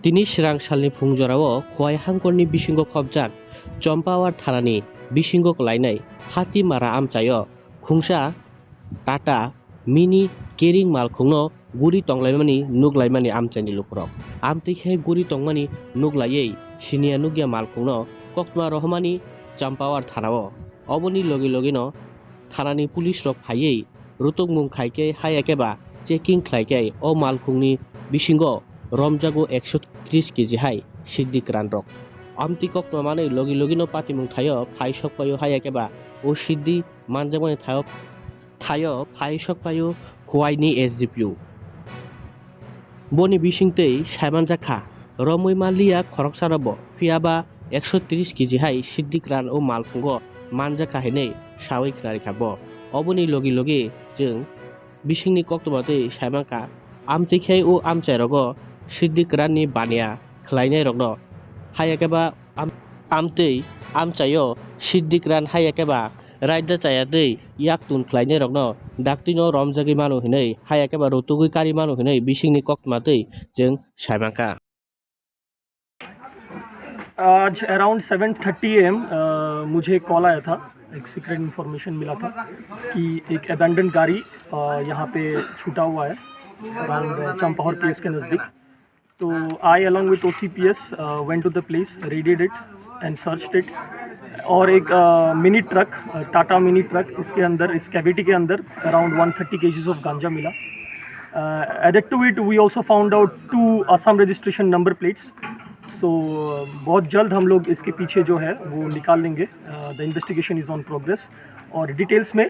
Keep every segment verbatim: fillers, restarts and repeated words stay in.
Tini srang salni phung jorao Khowai hangkorni bisingo khopjak Champawar thanani bisingo kwlainai Hatimara amchaio khungsa Tata Mini kering malkhungno guri tonglaimani nuglaimani amchaini lukurok. Amtwi khe guri tongmani nuglaiwi siniya nukya malkhungno koktma rohormani Champawar thanao. Oboni logi logino thanani police rok phaiwi rutukmung khaikhe haiya khe ba checking khlaikhe o malkhungni bisingo romjago ekso tris kg hai siddi kwran rok. Amtwi koktma manwi logi logino patimung thaio phai sokpaio haiya khe ba o siddi manjakmani thaio, thaio phai sokpaio Khowai ni S D P O. Boni bisingtwi saimanjak kha, romwi manliya khoroksano bo, phiya ba ekso tris kg hai siddi kwran o malkhungo manjak kha hinwi sawi khnari kha bo. Oboni logi logi chwng bisingni koktwma twi saimankha, amtwi khe o amchairogo siddi kwranni baniya khlainairokno haiya khe ba am-, amtwi amchaio siddi kwran haiya khe ba raida chaya twi yak tun khlainairokno daktwino romjagwi mano hinwi haiya khe ba rutugwi kari mano hinwi bisingni koktwma twi chwng saimankha. आज around seven thirty am मुझे कॉल आया था। एक secret information मिला था कि एक अबैंडन गाड़ी अ, यहाँ पे छूटा हुआ है अराउंड चंपाहर पीएस के नज़दीक। तो I along with O C P S went to the place, raided it and searched it। और एक mini truck, Tata mini truck, इसके अंदर, इस कैविटी के अंदर around one thirty KGs of गांजा मिला। Added to it, we also found out two Assam registration number plates। सो बहुत जल्द हम लोग इसके पीछे जो है वो निकाल लेंगे। The investigation is on progress। और डिटेल्स में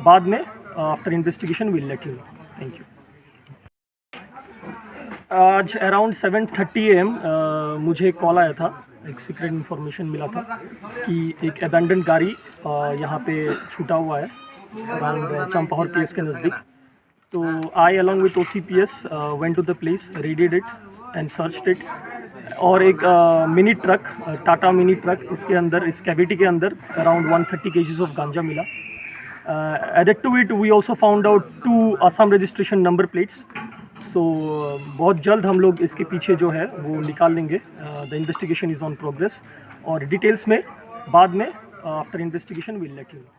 बाद में, after investigation we'll let you know। Thank you. आज अराउंड सेवन थर्टी एएम मुझे कॉल आया था। एक सीक्रेट इन्फॉर्मेशन मिला था कि एक अबैंडन गाड़ी अ, यहाँ पे छूटा हुआ है अराउंड चंपाहर पीएस के नज़दीक। तो I along with O C P S went to the place, raided it and searched it। और एक mini truck, Tata mini truck, इसके अंदर, इस कैविटी के अंदर around one thirty KGs of गांजा मिला। Added to it, we also found out two Assam registration number plates। सो बहुत जल्द हम लोग इसके पीछे जो है वो निकाल लेंगे। The investigation is on progress। और डिटेल्स में बाद में, after investigation we'll let you know।